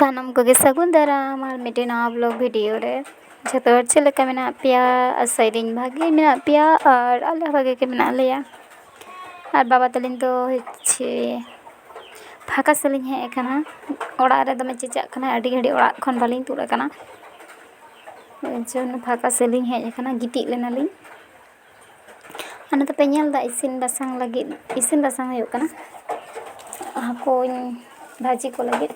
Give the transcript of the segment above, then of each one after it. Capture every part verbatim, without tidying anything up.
ᱥᱟᱱᱟᱢ ᱠᱚᱜᱮ ᱥᱟᱹᱜᱩᱱ ᱫᱟᱨᱟᱢ ᱟᱨ ᱢᱤᱫᱴᱮᱱ ᱱᱟᱣᱟ ᱵᱞᱚᱜ ᱵᱷᱤᱰᱤᱭᱳ ᱨᱮ᱾ ᱡᱚᱛᱚ ᱦᱚᱲ ᱪᱮᱫ ᱞᱮᱠᱟ ᱢᱮᱱᱟᱜ ᱯᱮᱭᱟ? ᱟᱥᱟᱭᱮᱫᱟᱹᱧ ᱵᱷᱟᱜᱮ ᱢᱮᱱᱟᱜ ᱯᱮᱭᱟ ᱟᱨ ᱟᱞᱮ ᱦᱚᱸ ᱵᱷᱟᱜᱮ ᱜᱮ ᱢᱮᱱᱟᱜ ᱞᱮᱭᱟ᱾ ᱟᱨ ᱵᱟᱵᱟ ᱛᱟᱹᱞᱤᱧ ᱫᱚ ᱦᱚᱪᱪᱷᱮ ᱯᱷᱟᱸᱠᱟ ᱥᱮᱫ ᱞᱤᱧ ᱦᱮᱡ ᱟᱠᱟᱱᱟ᱾ ᱚᱲᱟᱜ ᱨᱮ ᱫᱚᱢᱮ ᱪᱮᱸᱪᱟᱜ ᱠᱟᱱᱟ, ᱟᱹᱰᱤ ᱜᱷᱟᱹᱲᱤᱡ ᱚᱲᱟᱜ ᱠᱷᱚᱱ ᱵᱟᱹᱞᱤᱧ ᱛᱩᱫ ᱟᱠᱟᱱᱟ᱾ ᱮᱭ ᱡᱚᱱᱱᱚ ᱯᱷᱟᱸᱠᱟ ᱥᱮᱫ ᱞᱤᱧ ᱦᱮᱡ ᱟᱠᱟᱱᱟ, ᱜᱤᱛᱤᱡ ᱞᱮᱱᱟᱞᱤᱧ᱾ ᱟᱨ ᱱᱚᱛᱮ ᱯᱮ ᱧᱮᱞ ᱮᱫᱟ ᱤᱥᱤᱱ ᱵᱟᱥᱟᱝ ᱞᱟᱹᱜᱤᱫ, ᱤᱥᱤᱱ ᱵᱟᱥᱟᱝ ᱦᱩᱭᱩᱜ ᱠᱟᱱᱟ ᱦᱟᱹᱠᱩᱧ ᱵᱷᱟᱹᱡᱤ ᱠᱚ ᱞᱟᱹᱜᱤᱫ᱾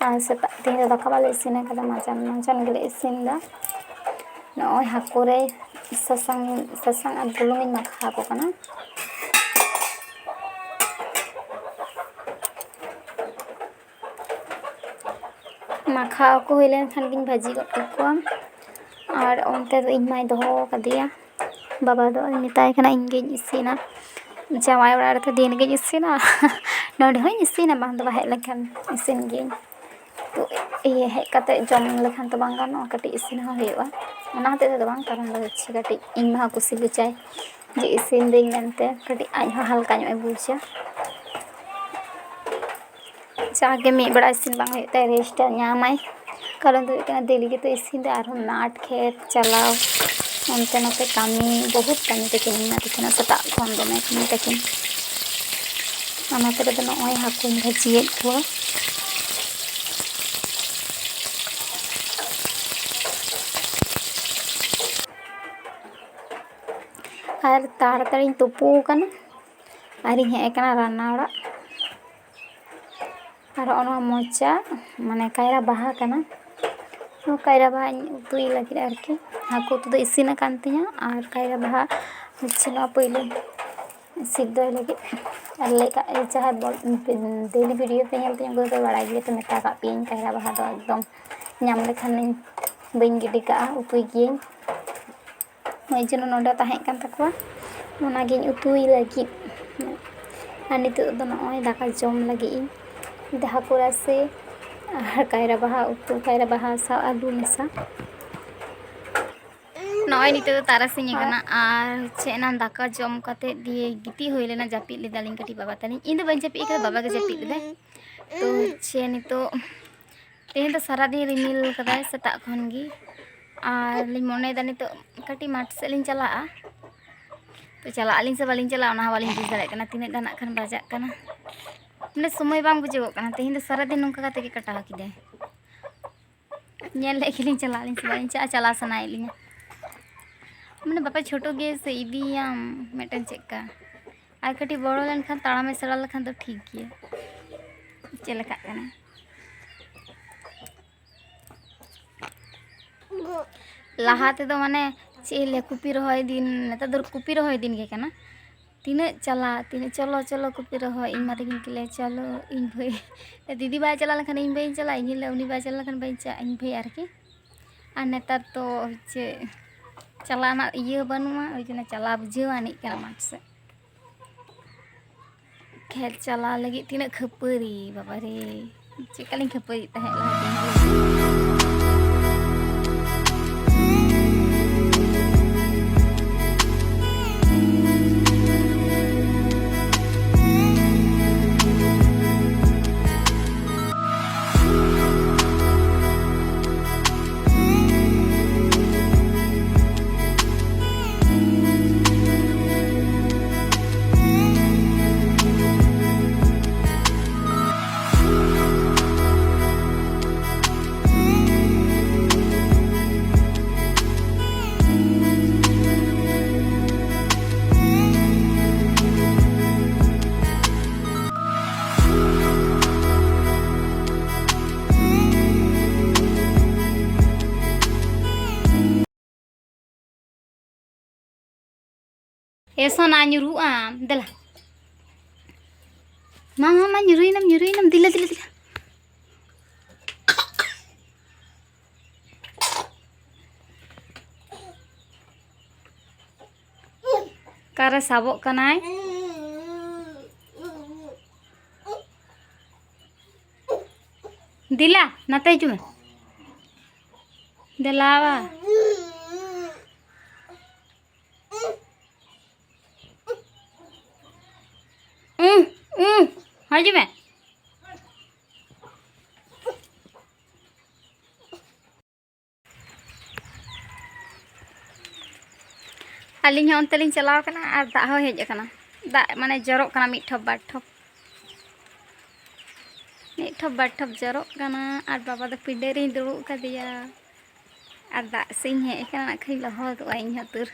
ᱟᱨ ᱥᱮᱛᱟᱜ ᱛᱮᱦᱮᱧ ᱫᱚ ᱫᱟᱠᱟ ᱵᱟᱞᱮ ᱤᱥᱤᱱ ᱟᱠᱟᱫᱟ, ᱢᱟᱸᱡᱟᱱ ᱢᱟᱸᱡᱟᱱ ᱜᱮᱞᱮ ᱤᱥᱤᱱ ᱮᱫᱟ᱾ ᱱᱚᱜᱼᱚᱭ ᱦᱟᱹᱠᱩ ᱨᱮ ᱥᱟᱥᱟᱝ, ᱥᱟᱥᱟᱝ ᱟᱨ ᱵᱩᱞᱩᱝ ᱤᱧ ᱢᱟᱠᱷᱟᱣ ᱟᱠᱚ ᱠᱟᱱᱟ᱾ ᱢᱟᱠᱷᱟᱣ ᱠᱚ ᱦᱩᱭ ᱞᱮᱱᱠᱷᱟᱱ ᱜᱤᱧ ᱵᱷᱟᱹᱡᱤ ᱜᱚᱫ ᱠᱟᱠᱚᱣᱟ᱾ ᱟᱨ ᱚᱱᱛᱮ ᱫᱚ ᱤᱧ ᱢᱟᱭ ᱫᱚᱦᱚ ᱟᱠᱟᱫᱮᱭᱟ᱾ ᱵᱟᱵᱟ ᱫᱚ ᱢᱮᱛᱟᱭ ᱠᱟᱱᱟ ᱤᱧ ᱜᱤᱧ ᱤᱥᱤᱱᱟ᱾ ᱡᱟᱶᱟᱭ ᱚᱲᱟᱜ ᱨᱮᱫᱚ ᱫᱤᱱ ᱜᱤᱧ ᱤᱥᱤᱱᱟ᱾ ᱱᱚᱰᱮ ᱦᱚᱸᱧ ᱤᱥᱤᱱᱟ, ᱵᱟᱝ ᱫᱚ ᱵᱟᱝ, ᱦᱮᱡ ᱞᱮᱱᱠᱷᱟᱱ ᱤᱥᱤᱱ ᱜᱤᱭᱟᱹᱧ᱾ ᱛᱚ ᱤᱭᱟᱹ ᱦᱮᱡ ᱠᱟᱛᱮ ᱡᱚᱢ ᱞᱮᱠᱷᱟᱱ ᱛᱚ ᱵᱟᱝ ᱜᱟᱱᱚᱜᱼᱟ, ᱠᱟᱹᱴᱤᱡ ᱤᱥᱤᱱ ᱦᱚᱸ ᱦᱩᱭᱩᱜᱼᱟ᱾ ᱚᱱᱟ ᱦᱚᱛᱮᱡ ᱛᱮᱫᱚ ᱵᱟᱝ, ᱠᱟᱨᱚᱱ ᱫᱚ ᱦᱚᱪᱪᱷᱮ ᱠᱟᱹᱴᱤᱡ ᱤᱧ ᱢᱟ ᱦᱚᱸ ᱠᱩᱥᱤ ᱵᱩᱡᱟᱭ ᱡᱮ ᱤᱥᱤᱱ ᱫᱟᱹᱧ ᱢᱮᱱᱛᱮ, ᱠᱟᱹᱴᱤᱡ ᱟᱡ ᱦᱚᱸ ᱦᱟᱞᱠᱟ ᱧᱚᱜ ᱮ ᱵᱩᱡᱟ᱾ ᱡᱟᱜᱮ ᱢᱤᱫ ᱵᱮᱲᱟ ᱤᱥᱤᱱ ᱵᱟᱝ ᱦᱩᱭᱩᱜ ᱛᱟᱭᱟ, ᱨᱮᱥᱴ ᱮ ᱧᱟᱢᱟᱭ᱾ ᱠᱟᱨᱚᱱ ᱫᱚ ᱦᱩᱭᱩᱜ ᱠᱟᱱᱟ ᱫᱮᱞᱤ ᱜᱮᱛᱚ ᱤᱥᱤᱱ ᱫᱚ, ᱟᱨᱦᱚᱸ ᱢᱟᱴᱷ ᱠᱷᱮᱛ ᱪᱟᱞᱟᱣ, ᱚᱱᱛᱮ ᱱᱚᱛᱮ ᱠᱟᱹᱢᱤ, ᱵᱚᱦᱩᱛ ᱠᱟᱹᱢᱤ ᱛᱟᱹᱠᱤᱱ ᱢᱮᱱᱟᱜ ᱛᱟᱹᱠᱤᱱᱟ, ᱥᱮᱛᱟᱜ ᱠᱷᱚᱱ ᱫᱚᱢᱮ ᱠᱟᱹᱢᱤ ᱛᱟᱹᱠᱤᱱ᱾ ᱚᱱᱟ ᱯᱚᱨᱮ ᱫᱚ ᱱᱚᱜᱼᱚᱭ ᱦᱟᱹᱠᱩᱧ ᱵᱷᱟᱹᱡᱤᱭᱮᱫ ᱠᱚᱣᱟ᱾ ᱟᱨ ᱛᱟᱲᱟᱛᱟᱲᱤᱧ ᱛᱩᱯᱩ ᱟᱠᱟᱱᱟ, ᱟᱨᱤᱧ ᱦᱮᱡ ᱟᱠᱟᱱᱟ ᱨᱟᱱᱱᱟ ᱚᱲᱟᱜ᱾ ᱟᱨ ᱦᱚᱸᱜᱼᱚ ᱱᱚᱣᱟ ᱢᱚᱪᱟ, ᱢᱟᱱᱮ ᱠᱟᱭᱨᱟ ᱵᱟᱦᱟ ᱠᱟᱱᱟ᱾ ᱱᱚᱣᱟ ᱠᱟᱭᱨᱟ ᱵᱟᱦᱟᱧ ᱩᱛᱩᱭ ᱞᱟᱹᱜᱤᱫ ᱟᱨᱠᱤ᱾ ᱦᱟᱹᱠᱩ ᱩᱛᱩ ᱫᱚ ᱤᱥᱤᱱ ᱟᱠᱟᱱ ᱛᱤᱧᱟᱹ, ᱟᱨ ᱠᱟᱭᱨᱟ ᱵᱟᱦᱟ ᱦᱚᱪᱪᱷᱮ ᱱᱚᱣᱟ ᱯᱳᱭᱞᱳ ᱥᱤᱫᱽᱫᱚᱭ ᱞᱟᱹᱜᱤᱫ᱾ ᱟᱨ ᱞᱟᱹᱭ ᱠᱟᱜ ᱡᱟᱦᱟᱸᱭ ᱵᱚᱞ-, ᱰᱮᱞᱤ ᱵᱷᱤᱰᱤᱭᱳ ᱯᱮ ᱧᱮᱞ ᱛᱤᱧᱟᱹ, ᱩᱱᱠᱩ ᱫᱚᱯᱮ ᱵᱟᱲᱟᱭ ᱜᱮᱭᱟ, ᱛᱚ ᱢᱮᱛᱟ ᱠᱟᱜ ᱯᱮᱭᱟᱹᱧ, ᱠᱟᱭᱨᱟ ᱵᱟᱦᱟ ᱫᱚ ᱮᱠᱫᱚᱢ ᱧᱟᱢ ᱞᱮᱠᱷᱟᱱᱤᱧ ᱵᱟᱹᱧ ᱜᱤᱰᱤ ᱠᱟᱜᱼᱟ, ᱩᱛᱩᱭ ᱜᱤᱭᱟᱹᱧ᱾ ᱱᱚᱜᱼᱚᱭ ᱡᱮᱱᱚ ᱱᱚᱰᱮ ᱛᱟᱦᱮᱸ ᱠᱟᱱ ᱛᱟᱠᱚᱣᱟ, ᱚᱱᱟᱜᱤᱧ ᱩᱛᱩᱭ ᱞᱟᱹᱜᱤᱫ᱾ ᱟᱨ ᱱᱤᱛᱚᱜ ᱫᱚ ᱱᱚᱜᱼᱚᱭ ᱫᱟᱠᱟ ᱡᱚᱢ ᱞᱟᱹᱜᱤᱫ ᱤᱧ᱾ ᱦᱟᱹᱠᱩ ᱨᱟᱥᱮ ᱟᱨ ᱠᱟᱭᱨᱟ ᱵᱟᱦᱟ ᱩᱛᱩ, ᱠᱟᱭᱨᱟ ᱵᱟᱦᱟ ᱥᱟᱶ ᱟᱹᱞᱩ ᱢᱮᱥᱟ᱾ ᱱᱚᱜᱼᱚᱭ ᱱᱤᱛᱚᱜ ᱫᱚ ᱛᱟᱨᱟᱥᱤᱧ ᱟᱠᱟᱱᱟ, ᱟᱨ ᱪᱮᱫ ᱮᱱᱟᱝ ᱫᱟᱠᱟ ᱡᱚᱢ ᱠᱟᱛᱮ ᱫᱤᱭᱮ ᱜᱤᱛᱤᱡ ᱦᱩᱭ ᱞᱮᱱᱟ, ᱡᱟᱹᱯᱤᱫ ᱞᱮᱫᱟᱞᱤᱧ ᱠᱟᱹᱴᱤᱡ ᱵᱟᱵᱟ ᱛᱟᱹᱞᱤᱧ᱾ ᱤᱧ ᱫᱚ ᱵᱟᱹᱧ ᱡᱟᱹᱯᱤᱫ ᱠᱟᱫᱟ, ᱵᱟᱵᱟ ᱜᱮ ᱡᱟᱹᱯᱤᱫ ᱞᱮᱫᱟᱭ᱾ ᱛᱚ ᱪᱮ ᱱᱤᱛᱚᱜ ᱛᱮᱦᱮᱧ ᱫᱚ ᱥᱟᱨᱟᱫᱤᱱ ᱨᱤᱢᱤᱞ ᱠᱟᱫᱟᱭ ᱥᱮᱛᱟᱜ ᱠᱷᱚᱱ ᱜᱮ, ᱟᱨ ᱞᱤᱧ ᱢᱚᱱᱮᱭᱮᱫᱟ ᱱᱤᱛᱚᱜ ᱠᱟᱹᱴᱤᱡ ᱢᱟᱴᱷ ᱥᱮᱫ ᱞᱤᱧ ᱪᱟᱞᱟᱜᱼᱟ᱾ ᱛᱚ ᱪᱟᱞᱟᱜ ᱟᱹᱞᱤᱧ ᱥᱮ ᱵᱟᱹᱞᱤᱧ ᱪᱟᱞᱟᱜᱼᱟ, ᱚᱱᱟ ᱦᱚᱸ ᱵᱟᱹᱞᱤᱧ ᱵᱩᱡᱽ ᱫᱟᱲᱮᱭᱟᱜ ᱠᱟᱱᱟ ᱛᱤᱱᱟᱹᱜ ᱜᱟᱱ ᱱᱟᱜ ᱠᱷᱟᱱ ᱵᱟᱡᱟᱜ ᱠᱟᱱᱟ᱾ ᱢᱟᱱᱮ ᱥᱚᱢᱚᱭ ᱵᱟᱝ ᱵᱩᱡᱷᱟᱹᱜᱚᱜ ᱠᱟᱱᱟ᱾ ᱛᱮᱦᱮᱧ ᱫᱚ ᱥᱟᱨᱟᱫᱤᱱ ᱱᱚᱝᱠᱟ ᱠᱟᱛᱮ ᱜᱮ ᱠᱟᱴᱟᱣ ᱠᱮᱫᱟᱭ᱾ ᱧᱮᱞ ᱞᱮᱫ ᱜᱮᱞᱤᱧ ᱪᱟᱞᱟᱜ ᱟᱹᱞᱤᱧ ᱥᱮ ᱵᱟᱹᱞᱤᱧ ᱪᱟᱞᱟᱜᱼᱟ, ᱪᱟᱞᱟᱣ ᱥᱟᱱᱟᱭᱮᱫ ᱞᱤᱧᱟ᱾ ᱢᱟᱱᱮ ᱵᱟᱯᱮ ᱪᱷᱳᱴᱳ ᱜᱮ ᱥᱮ ᱤᱫᱤᱭᱟᱢ ᱢᱤᱫᱴᱮᱱ ᱪᱮᱫᱠᱟ, ᱟᱨ ᱠᱟᱹᱴᱤᱡ ᱵᱚᱲᱚ ᱞᱮᱱᱠᱷᱟᱱ ᱛᱟᱲᱟᱢᱮ ᱥᱮᱬᱟ ᱞᱮᱠᱷᱟᱱ ᱫᱚ ᱴᱷᱤᱠ ᱜᱮᱭᱟ᱾ ᱪᱮᱫ ᱞᱮᱠᱟᱜ ᱠᱟᱱᱟ? ᱞᱟᱦᱟ ᱛᱮᱫᱚ ᱢᱟᱱᱮ ᱪᱮᱫ ᱤᱧ ᱞᱟᱹᱭᱟ, ᱠᱚᱯᱤ ᱨᱚᱦᱚᱭ ᱫᱤᱱ, ᱱᱮᱛᱟᱨ ᱫᱚ ᱠᱚᱯᱤ ᱨᱚᱦᱚᱭ ᱫᱤᱱ ᱜᱮ ᱠᱟᱱᱟ᱾ ᱛᱤᱱᱟᱹᱜ ᱪᱟᱞᱟᱜ, ᱛᱤᱱᱟᱹᱜ ᱪᱚᱞᱚ ᱪᱚᱞᱚ ᱠᱚᱯᱤ ᱨᱚᱦᱚᱭ, ᱤᱧ ᱢᱟ ᱛᱟᱹᱠᱤᱱ ᱠᱤᱱ ᱞᱟᱹᱭᱟ ᱪᱚᱞᱚ, ᱤᱧ ᱵᱷᱟᱹᱭ, ᱫᱤᱫᱤ ᱵᱟᱭ ᱪᱟᱞᱟᱣ ᱞᱮᱱᱠᱷᱟᱱ ᱤᱧ ᱵᱷᱟᱹᱭᱤᱧ ᱪᱟᱞᱟᱜᱼᱟ, ᱤᱧ ᱞᱟᱹᱭᱟ ᱩᱱᱤ ᱵᱟᱭ ᱪᱟᱞᱟᱣ ᱞᱮᱱᱠᱷᱟᱱ ᱵᱟᱹᱧ ᱪᱟᱞᱟᱜᱼᱟ, ᱤᱧ ᱵᱷᱟᱹᱭ ᱟᱨᱠᱤ᱾ ᱟᱨ ᱱᱮᱛᱟᱨ ᱫᱚ ᱪᱮᱫ ᱪᱟᱞᱟᱜ ᱨᱮᱱᱟᱜ ᱤᱭᱟᱹ ᱵᱟᱹᱱᱩᱜᱼᱟ, ᱳᱭ ᱡᱚᱱᱱᱚ ᱪᱟᱞᱟᱣ ᱵᱩᱡᱷᱟᱹᱣ ᱟᱹᱱᱤᱡ ᱠᱟᱱᱟ ᱢᱟᱴᱷ ᱥᱮᱫ᱾ ᱠᱷᱮᱛ ᱪᱟᱞᱟᱣ ᱞᱟᱹᱜᱤᱫ ᱛᱤᱱᱟᱹᱜ ᱠᱷᱟᱹᱯᱟᱹᱨᱤ, ᱵᱟᱵᱟ ᱨᱮ, ᱪᱮᱫ ᱞᱮᱠᱟᱞᱤᱧ ᱠᱷᱟᱹᱯᱟᱹᱨᱤᱜ ᱛᱟᱦᱮᱸᱫ ᱞᱟᱦᱟ ᱫᱤᱱ ᱨᱮ᱾ ᱮ ᱥᱳᱱᱟ, ᱧᱩᱨᱩᱜ ᱟᱢ, ᱫᱮᱞᱟ᱾ ᱢᱟ, ᱢᱟ, ᱢᱟ, ᱧᱩᱨᱩᱭᱮᱱᱟᱢ, ᱧᱩᱨᱩᱭᱮᱱᱟᱢ, ᱫᱮᱞᱟ, ᱫᱮᱞᱟ, ᱫᱮᱞᱟ᱾ ᱚᱠᱟᱨᱮ ᱥᱟᱵᱚᱜ ᱠᱟᱱᱟᱭ? ᱫᱮᱞᱟ, ᱱᱟᱛᱮ ᱦᱤᱡᱩᱜ ᱢᱮ᱾ ᱫᱮᱞᱟᱣᱟ᱾ ᱦᱤᱡᱩᱜ ᱢᱮ᱾ ᱟᱹᱞᱤᱧ ᱦᱚᱸ ᱚᱱᱛᱮ ᱞᱤᱧ ᱪᱟᱞᱟᱣ ᱠᱟᱱᱟ ᱟᱨ ᱫᱟᱜ ᱦᱚᱸ ᱦᱮᱡ ᱟᱠᱟᱱᱟ᱾ ᱫᱟᱜ ᱢᱟᱱᱮ ᱡᱚᱨᱚᱜ ᱠᱟᱱᱟ ᱢᱤᱫ ᱴᱷᱚᱯ ᱵᱟᱨ ᱴᱷᱚᱯ, ᱢᱤᱫ ᱴᱷᱚᱯ ᱵᱟᱨ ᱴᱷᱚᱯ ᱡᱚᱨᱚᱜ ᱠᱟᱱᱟ᱾ ᱟᱨ ᱵᱟᱵᱟ ᱫᱚ ᱯᱤᱸᱰᱟᱹ ᱨᱤᱧ ᱫᱩᱲᱩᱵ ᱠᱟᱫᱮᱭᱟ ᱟᱨ ᱫᱟᱜ ᱥᱮᱫ ᱤᱧ ᱦᱮᱡ ᱟᱠᱟᱱᱟ, ᱱᱟᱜ ᱠᱷᱟᱱ ᱞᱚᱦᱚᱫᱚᱜᱼᱟ ᱤᱧ ᱦᱚᱸ ᱩᱛᱟᱹᱨ᱾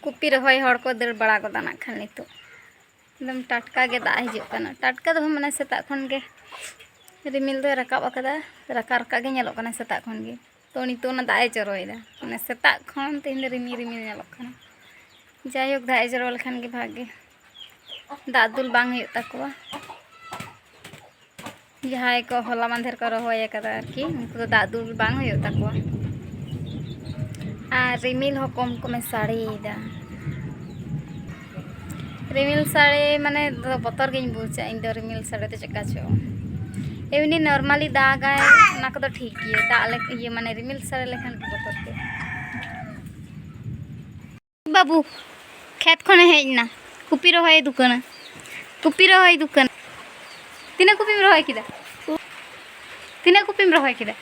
ᱠᱚᱯᱤ ᱨᱚᱦᱚᱭ ᱦᱚᱲ ᱠᱚ ᱫᱟᱹᱲ ᱵᱟᱲᱟ ᱜᱚᱫᱟ ᱱᱟᱜ ᱠᱷᱟᱱ ᱱᱤᱛᱚᱜ᱾ ᱮᱠᱫᱚᱢ ᱴᱟᱴᱠᱟ ᱜᱮ ᱫᱟᱜ ᱦᱤᱡᱩᱜ ᱠᱟᱱᱟ᱾ ᱴᱟᱴᱠᱟ ᱫᱚ ᱵᱟᱝ, ᱢᱟᱱᱮ ᱥᱮᱛᱟᱜ ᱠᱷᱚᱱ ᱜᱮ ᱨᱤᱢᱤᱞ ᱫᱚᱭ ᱨᱟᱠᱟᱵ ᱟᱠᱟᱫᱟ, ᱨᱟᱠᱟᱵ ᱨᱟᱠᱟᱵ ᱜᱮ ᱧᱮᱞᱚᱜ ᱠᱟᱱᱟ ᱥᱮᱛᱟᱜ ᱠᱷᱚᱱ ᱜᱮ᱾ ᱛᱚ ᱱᱤᱛᱚᱜ ᱚᱱᱟ ᱫᱟᱜ ᱮ ᱡᱚᱨᱚᱭᱮᱫᱟ, ᱢᱟᱱᱮ ᱥᱮᱛᱟᱜ ᱠᱷᱚᱱ ᱛᱮᱦᱮᱧ ᱫᱚ ᱨᱤᱢᱤᱞ ᱨᱤᱢᱤᱞ ᱧᱮᱞᱚᱜ ᱠᱟᱱᱟ᱾ ᱡᱟᱭᱦᱳᱠ, ᱫᱟᱜ ᱮ ᱡᱚᱨᱚ ᱞᱮᱠᱷᱟᱱ ᱜᱮ ᱵᱷᱟᱜᱮ, ᱫᱟᱜ ᱫᱩᱞ ᱵᱟᱝ ᱦᱩᱭᱩᱜ ᱛᱟᱠᱚᱣᱟ᱾ ᱡᱟᱦᱟᱸᱭ ᱠᱚ ᱦᱚᱞᱟ ᱢᱟᱫᱷᱮᱨ ᱠᱚ ᱨᱚᱦᱚᱭ ᱟᱠᱟᱫᱟ ᱟᱨᱠᱤ, ᱩᱱᱠᱩ ᱫᱚ ᱫᱟᱜ ᱫᱩᱞ ᱵᱟᱝ ᱦᱩᱭᱩᱜ ᱛᱟᱠᱚᱣᱟ᱾ ᱟᱨ ᱨᱤᱢᱤᱞ ᱦᱚᱸ ᱠᱚᱢ ᱠᱚᱢᱮ ᱥᱟᱰᱮᱭᱮᱫᱟ᱾ ᱨᱤᱢᱤᱞ ᱥᱟᱰᱮ ᱢᱟᱱᱮ ᱫᱚ ᱵᱚᱛᱚᱨ ᱜᱤᱧ ᱵᱩᱡᱟ ᱤᱧ ᱫᱚ, ᱨᱤᱢᱤᱞ ᱥᱟᱰᱮ ᱫᱚ ᱪᱮᱫᱠᱟ ᱪᱚ᱾ ᱮᱢᱱᱤ normally ᱫᱟᱜᱟᱭ, ᱚᱱᱟ ᱠᱚᱫᱚ ᱴᱷᱤᱠ ᱜᱮᱭᱟ, ᱫᱟᱜ ᱞᱮ-, ᱤᱭᱟᱹ ᱢᱟᱱᱮ ᱨᱤᱢᱤᱞ ᱥᱟᱰᱮ ᱞᱮᱠᱷᱟᱱ ᱜᱮ ᱵᱚᱛᱚᱨ ᱜᱮ᱾ ᱵᱟᱹᱵᱩ ᱠᱷᱮᱛ ᱠᱷᱚᱱᱮ ᱦᱮᱡ ᱮᱱᱟ, ᱠᱚᱯᱤ ᱨᱚᱦᱚᱭᱮ ᱫᱩᱠᱟᱹᱱᱟ, ᱠᱚᱯᱤ ᱨᱚᱦᱚᱭ ᱫᱩᱠᱟᱹᱱᱟ᱾ ᱛᱤᱱᱟᱹᱜ ᱠᱚᱯᱤᱢ ᱨᱚᱦᱚᱭ ᱠᱮᱫᱟ? ᱛᱤᱱᱟᱹᱜ ᱠᱚᱯᱤᱢ ᱨᱚᱦᱚᱭ ᱠᱮᱫᱟ?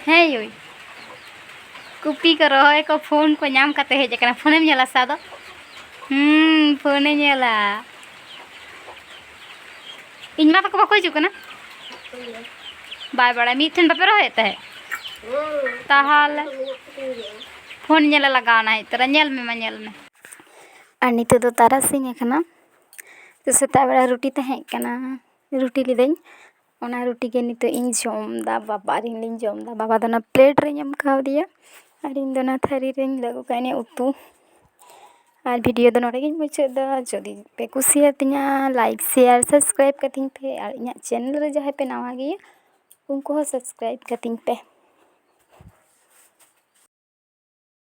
ᱦᱮᱸ ᱭᱳᱭ, ᱠᱚᱯᱤ ᱠᱚ ᱨᱚᱦᱚᱭ ᱠᱚ ᱯᱷᱳᱱ ᱠᱚ ᱧᱟᱢ ᱠᱟᱛᱮ ᱦᱮᱡ ᱟᱠᱟᱱᱟ᱾ ᱯᱷᱳᱱᱮᱢ ᱧᱮᱞᱟ ᱥᱮ ᱟᱫᱚ? ᱦᱩᱸ, ᱯᱷᱳᱱᱮ ᱧᱮᱞᱟ᱾ ᱤᱧ ᱢᱟ ᱛᱟᱠᱚ ᱵᱟᱠᱚ ᱦᱤᱡᱩᱜ ᱠᱟᱱᱟ? ᱵᱟᱭ ᱵᱟᱲᱟᱭ, ᱢᱤᱫ ᱴᱷᱮᱱ ᱵᱟᱯᱮ ᱨᱚᱦᱚᱭᱮᱫ ᱛᱟᱦᱮᱸᱫ? ᱛᱟᱦᱚᱞᱮ ᱯᱷᱳᱱ ᱧᱮᱞᱮ ᱞᱟᱜᱟᱣ ᱮᱱᱟ ᱦᱮᱡ ᱛᱚᱨᱟ᱾ ᱧᱮᱞ ᱢᱮ ᱢᱟ, ᱧᱮᱞ ᱢᱮ᱾ ᱟᱨ ᱱᱤᱛᱚᱜ ᱫᱚ ᱛᱟᱨᱟᱥᱤᱧ ᱟᱠᱟᱱᱟ, ᱛᱚ ᱥᱮᱛᱟᱜ ᱵᱮᱲᱟ ᱨᱩᱴᱤ ᱛᱟᱦᱮᱸ ᱠᱟᱱᱟ, ᱨᱩᱴᱤ ᱞᱤᱫᱟᱹᱧ᱾ ᱚᱱᱟ ᱨᱩᱴᱤ ᱜᱮ ᱱᱤᱛᱚᱜ ᱤᱧ ᱡᱚᱢ ᱮᱫᱟ, ᱵᱟᱵᱟ ᱟᱨ ᱤᱧ ᱞᱤᱧ ᱡᱚᱢ ᱮᱫᱟ᱾ ᱵᱟᱵᱟ ᱫᱚ ᱚᱱᱟ ᱯᱞᱮᱴ ᱨᱮᱧ ᱮᱢ ᱠᱟᱣᱫᱮᱭᱟ ᱟᱨ ᱤᱧ ᱫᱚ ᱚᱱᱟ ᱛᱷᱟᱹᱨᱤ ᱨᱮᱧ ᱞᱟᱹᱜᱩ ᱠᱟᱜ ᱤᱧ ᱩᱛᱩ᱾ ᱟᱨ ᱵᱷᱤᱰᱤᱭᱳ ᱫᱚ ᱱᱚᱰᱮ ᱜᱤᱧ ᱢᱩᱪᱟᱹᱫ ᱮᱫᱟ᱾ ᱡᱩᱫᱤ ᱯᱮ ᱠᱩᱥᱤᱭᱟᱛᱤᱧᱟ, ᱞᱟᱭᱤᱠ, ᱥᱮᱭᱟᱨ, ᱥᱟᱵᱥᱠᱨᱟᱭᱤᱵᱽ ᱠᱟᱹᱛᱤᱧ ᱯᱮ᱾ ᱟᱨ ᱤᱧᱟᱹᱜ ᱪᱮᱱᱮᱞ ᱨᱮ ᱡᱟᱦᱟᱸᱭ ᱯᱮ ᱱᱟᱣᱟ ᱜᱮᱭᱟ, ᱩᱱᱠᱩ ᱦᱚᱸ ᱥᱟᱵᱥᱠᱨᱟᱭᱤᱵᱽ ᱠᱟᱹᱛᱤᱧ ᱯᱮ᱾